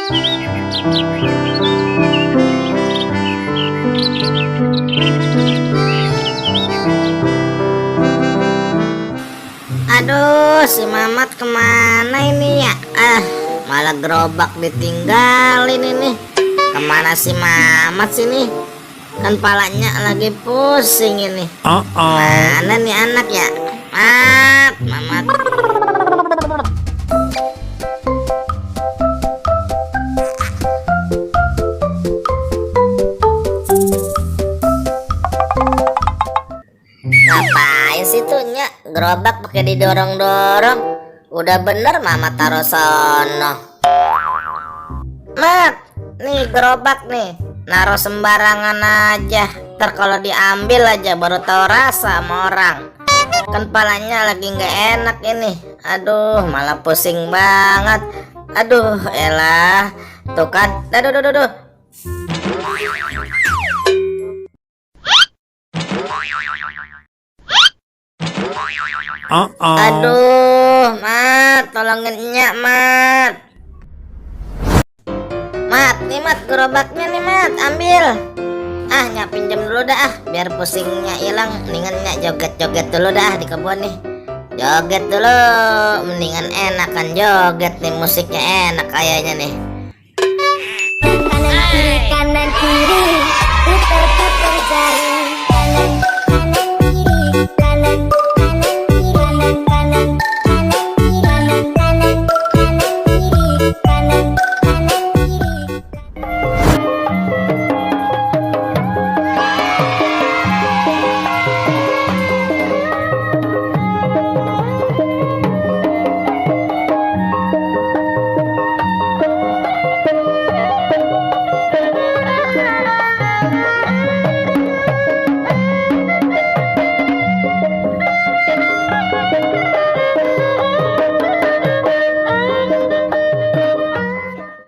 Aduh, si Mamat kemana ini ya? Malah gerobak ditinggalin ini. Kemana si Mamat sini? Kan palanya lagi pusing ini. Mana nih anak ya? Mamat. Ngapain sih tuh Nya? Gerobak pakai didorong-dorong. Udah bener Mama taruh sono. Mat, nih gerobak nih. Naruh sembarangan aja. Ntar kalau diambil aja baru tahu rasa sama orang. Kan palanya lagi nggak enak ini. Aduh, malah pusing banget. Aduh, elah. Tuh kan. Aduh. Aduh, Mat, tolongin Nyak, Mat. Mat, nih Mat, gerobaknya nih Mat, ambil. Nyak pinjam dulu dah, biar pusingnya hilang. Mendingan Nyak joget-joget dulu dah di kebun nih. Joget dulu, mendingan enakan joget nih, musiknya enak kayaknya nih. Kanan kiri